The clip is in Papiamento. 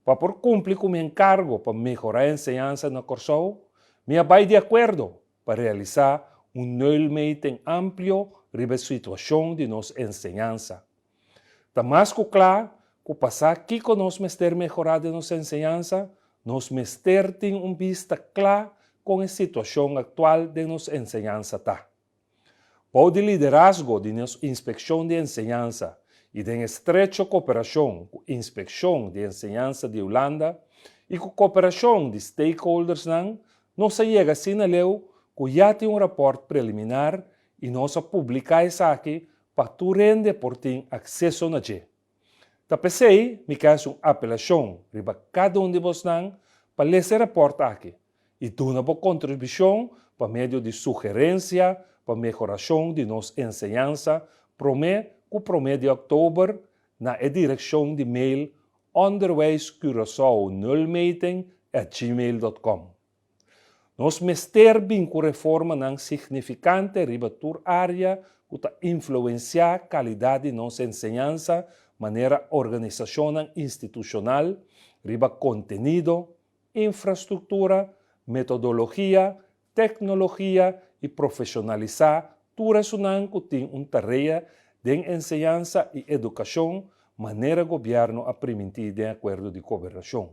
Pa por kumpli ku mi enkargo pa mehorá enseñansa na Kòrsou, mi a bai di akuerdo pa realisá un nulmeting amplio riba e situashon di nos enseñansa. Ta mas ku kla ku pa sa kiko nos mester mehorá den nos enseñansa, nos mester tin un bista kla kon e situashon aktual den nos enseñansa ta. Bou di liderazgo di nos Inspekshon di Enseñansa i den estrecho koperashon ku Inspekshon di Enseñansa di Hulanda i ku koperashon di stakeholdersnan, nos a yega asina leu ku ya tin un rapòrt preliminar i nos a publiká esaki pa tur hende por tin akseso na dje. Ta p'esei mi ke hasi un apelashon riba kada un di bosnan pa lesa e rapòrt aki i duna bo kontribushon pa medio di sugerensia pa mehorashon di nos enseñansa promé ku promé di òktober na e direkshon di mail onderwijscuraçaonulmeting@gmail.com. Nos mester bin ku reformanan signifikante riba tur área ku ta influensiá kalidat di nos enseñansa manera organisashonnan institushonal, riba kontenido, infrastruktura, metodologia, teknologia i profeshonalisá tur esunnan ku tin un tarea den enseñansa i edukashon manera gobièrnu a primintí den akuerdo di gobernashon.